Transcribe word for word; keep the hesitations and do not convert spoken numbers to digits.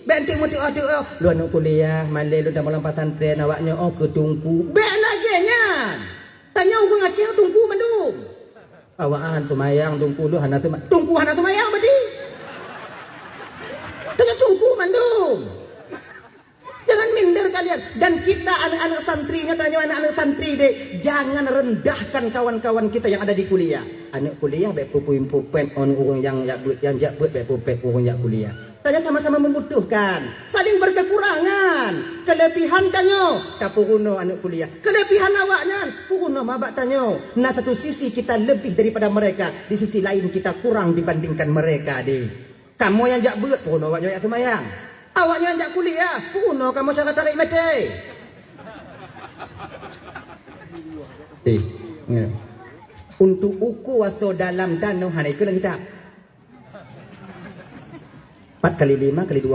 Bék enteuk meuteu'oh-teu'oh, "Lôn aneuk kuliah, malèe lôn tamong lam pesantren, awak nyoe oh keu teungku." Bék lagèe nyan. Tanyoe ureueng Aceh teungku mandum. Awak han seumayang, teungku lôn hana seuma-, teungku hana seumayang berarti. Tanyoe teungku mandum. Jangan minder kalian. Dan kita anak-anak santri, nyoe tanyoe anak-anak santri deh, jangan rendahkan kawan-kawan kita yang ada di kuliah. Aneuk kuliah bék peupém-peupém ngon ureueng nyang jak beuet, nyang jak beuet bék peupém ureueng jak kuliah. Tanyoe sama-sama membutuhkan, saling berkekurangan. Kelebihan tanyoe tapeurunoe aneuk kuliah. Kelebihan awaknyan peurunoe ma bak tanyoe. Na satu sisi kita lebih daripada mereka, di sisi lain kita kurang dibandingkan mereka deh. Kamoe nyang jak beuet, peurunoe awaknyoe jak seumayang. Awaknyoe nyang jak kuliah, peurunoe kamoe cara tarek mete. Eh, ya. Untuk uku asoe dalam tanoh hana ikeu lam kitab. Empat kali lima kali dua